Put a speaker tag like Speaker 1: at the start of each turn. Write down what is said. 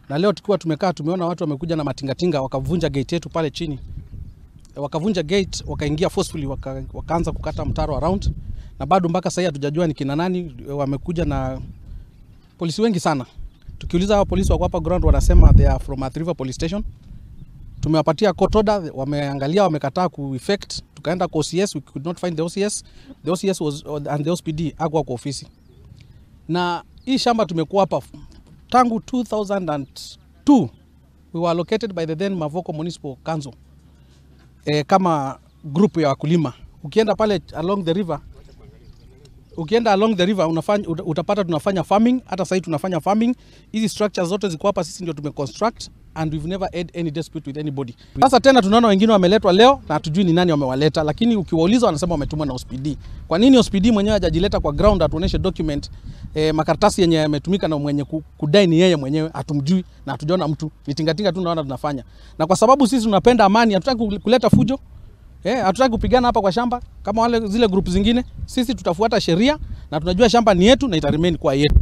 Speaker 1: Na leo tukiwa tumekaa tumeona watu wamekuja na matingatinga wakavunja gate yetu pale chini. Wakavunja gate, wakaingia forcefully, wakaanza kukata mtaro around, na bado mpaka sasa hatujajua ni kina nani. Wamekuja na polisi wengi sana. Tukiuliza hao polisi wako hapa ground wanasema they are from Athi River Police Station. Tumewapatia court order, wameangalia, wamekataa ku effect. Tukaenda kwa OCS, we could not find the OCS. The OCS was and the OCPD hakuwa kwa ofisi. Na hii shamba tumekuwa hapa tangu 2002. We were allocated by the then Mavoko Municipal Council kama group ya wakulima. Ukienda pale along the river, ukienda along the river unafanya, utapata tunafanya farming. Hata sasa tunafanya farming. Hizi structures zote ziko hapa, sisi ndio tumeconstruct and we've never had any dispute with anybody. Sasa tena tunaona wengine wameletwa leo na hatujui ni nani wamewaleta, lakini ukiwauliza wanasema wametumwa na OCPD. Kwa nini OCPD mwenyewe hajajileta kwa ground atuoneshe document, makaratasi yenye yametumika na mwenye kudai ni yeye mwenyewe? Hatumjui na hatujaona mtu. Ni tingatinga tu tunaona tunafanya. Na kwa sababu sisi tunapenda amani, hatutaki kuleta fujo. Hatutaki kupigana hapa kwa shamba kama wale zile group zingine. Sisi tutafuata sheria na tunajua shamba ni yetu na ita remain kwa yetu.